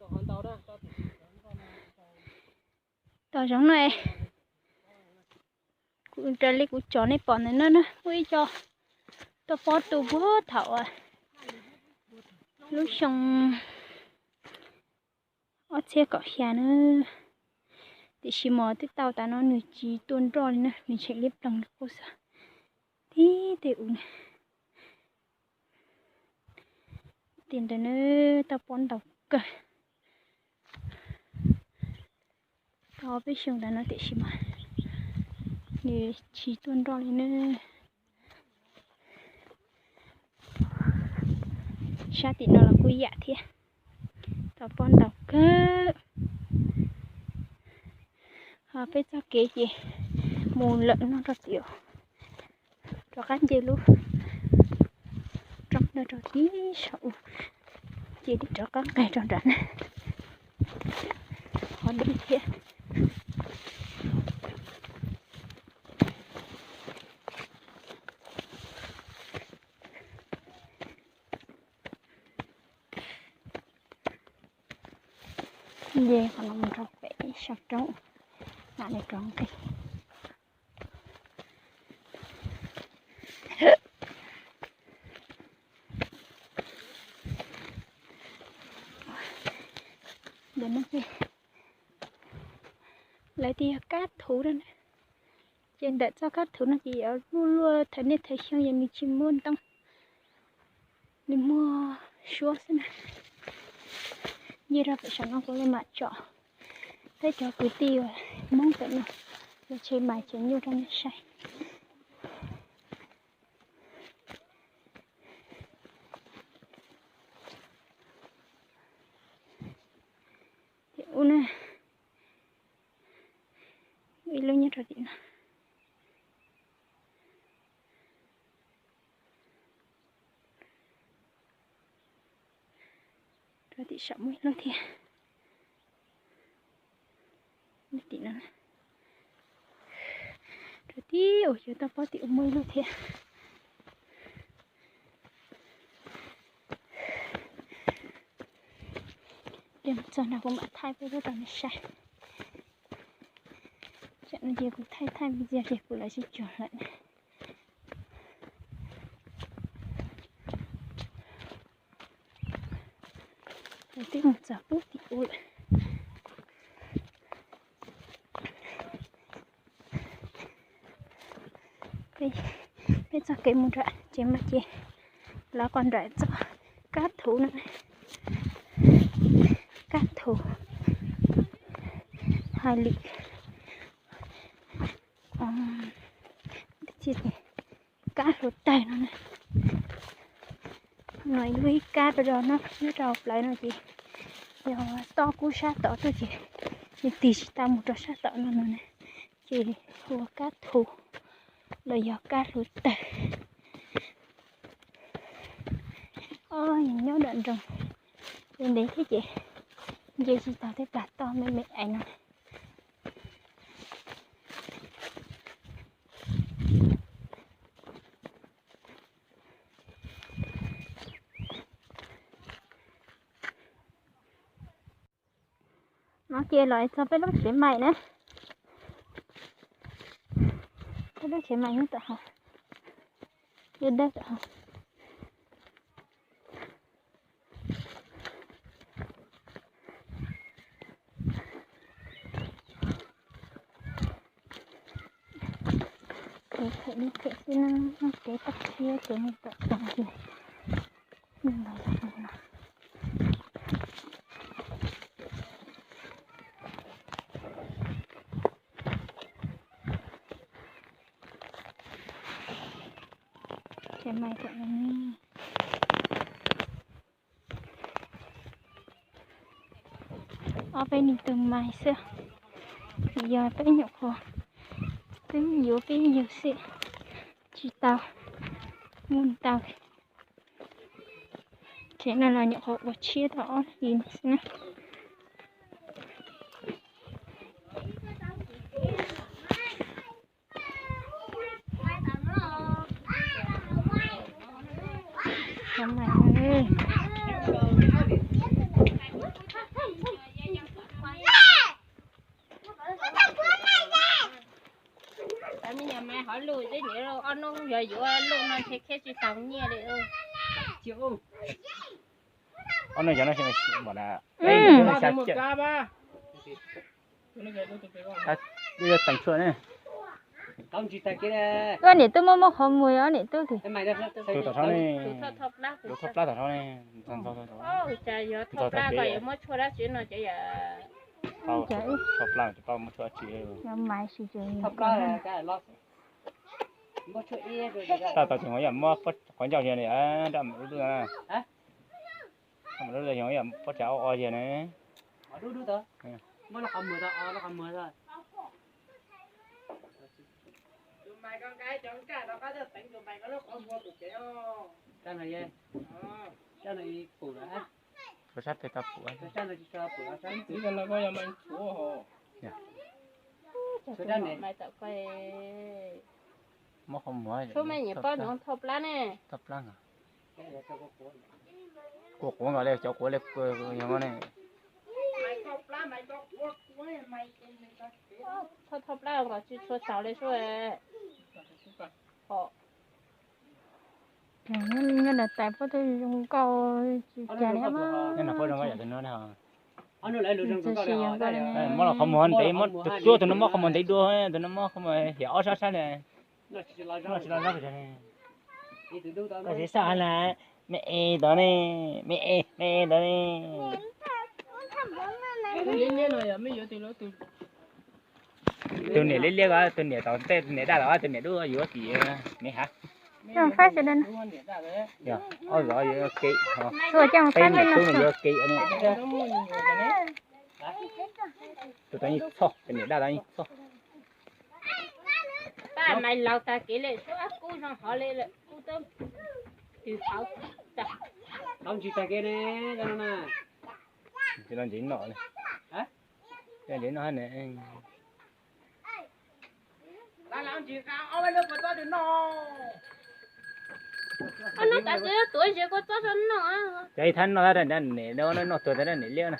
Tom zoov no, kuv raws li kuv tsom nej pom ntawm no na, muaj ib co toj pob tu puag thaum lub xyoo ob txhiab kaum xya na. Tiam sis mas twb tau tas no nws tsis tuaj nroj li na, nws tseem liab ploog li qub xwb. Tib tej u na, tim ntawd na, toj pob ntau kawg. Tau peb xyoo ntawd no tiam sis mas nws tsis tuaj nroj li na. Sab tim no los kuj yam thiab, toj pob ntau kawg. Ho peb txoj kev ces mus lawm no rau tim, rov qab nce lub roob no rau tib saum u, ces rov qab nqes rau nram na. Qhov deb thiab. Nce qhov no mus rau pem saum roob, mam li rov nqes. Ntawm no ces lawv tias yog kab thuv na, ces ntawm txoj kab thuv no ces yuav luaj luaj thawm niaj thawm xyoo ces nws tsis muaj ntoo, nws muaj suab xwb na. Nce rau pem saum no kuv li mam tsom peb cov kwv tij uas Hmoob pem no, cov tsheb mais tseem nyuaj rau nej saib. Tim ub na, ib lub nyob rau tim no. Rau tim saum muaj ib lub thiab. Tim no, rau tim uas yuav toj pob tim ub muaj ib lub thiab. Ces mus txog no kuv mam thaij peb rau nej saib. Tsam no ces kuv thaij thaij video ces kuv lawv sib cuag lawm. Kuv twb mus txog pub tim ub lawm. Peb txoj kev mus nram tsev mas ces lawv qhov nram txoj kab thuv no, kab thuv hais li, kab hluav taws no na. No ib lub ib kab rau no nyob rau plawv no ces yog toj kub sab tod tuaj ces nws tig tsis tau mus rau sab tom no no na, ces hu ua kab thuv los yog kab hluav taws. Os, nyob nram nroog ces ntev thiab ces nce tsis tau tej plag toj me me ais no. No ces los txog peb lub tsev mais na. Peb lub tsev mais nyob tom hav, dawb tom hav. Kev khem li khem xwb na, kev toj siab ces mus tom tod ces mus los no. Tsev mais tom no ne. Ob peb nus tus mais xwb, yog peb nyuam qhuav twb yuav peb yug xwb, tsis tau muaj ntau. Tsev no los nyuam qhuav ua tshiab tau ob hlis xwb na. Cov mais, Yuav lub no ntshe kheb tsis tau nyiaj li. Ob no cov no xyov npam na. Teem tshuaj ne. Ob niam tub muaj muaj qhov muag, ob niam tub tim. Tus tom no ne. Tus thoj plab tom no ne. Ntxog ntxog ntxog ntxog tes. Thoj plab ces tau muab tshuaj dab tsi. Tab tom tseem yam muab qhov ncauj ziag li, rab mam dub dub na. Rab mam dub dub yog yam pob tsav o o ziag ne. Sab pem tau pum. Muab qhov muag, thoj plab ne. Thoj plab os. Kua quav nkaus li, cov quav li yog ne. Thoj plab nkaus tsis tshua txaus li sub. Nyob tais puab twb zoo nkauj tsis cas li. Muab los qhov muag ntev, tus tsuab tus no muab qhov muag ntev dua, tus no muab qhov muag hiam ob sab sab li. Noj tsis los zog. Koj tsis xav na, me es tod ne, me es, me es tod ne. Tus niam liab liab ko, tus niam tom ntej, tus niam daj los, tus niam dub yuav tim me hav. Ob zov yuav ke, peb niam tub no yuav ke. Tus tod yeej txhoj, tus niam daj tod yeej txhoj. Pab nais laus tag kev li, suab kub zoo hov li, kub tub twg hauv tag. Tsis los ntsev noj, ntsev noj ne. Ob no tas txiv tuav zes kua txob tso noj. Cov ib thab noj, niam noj tuag tas niam liab na.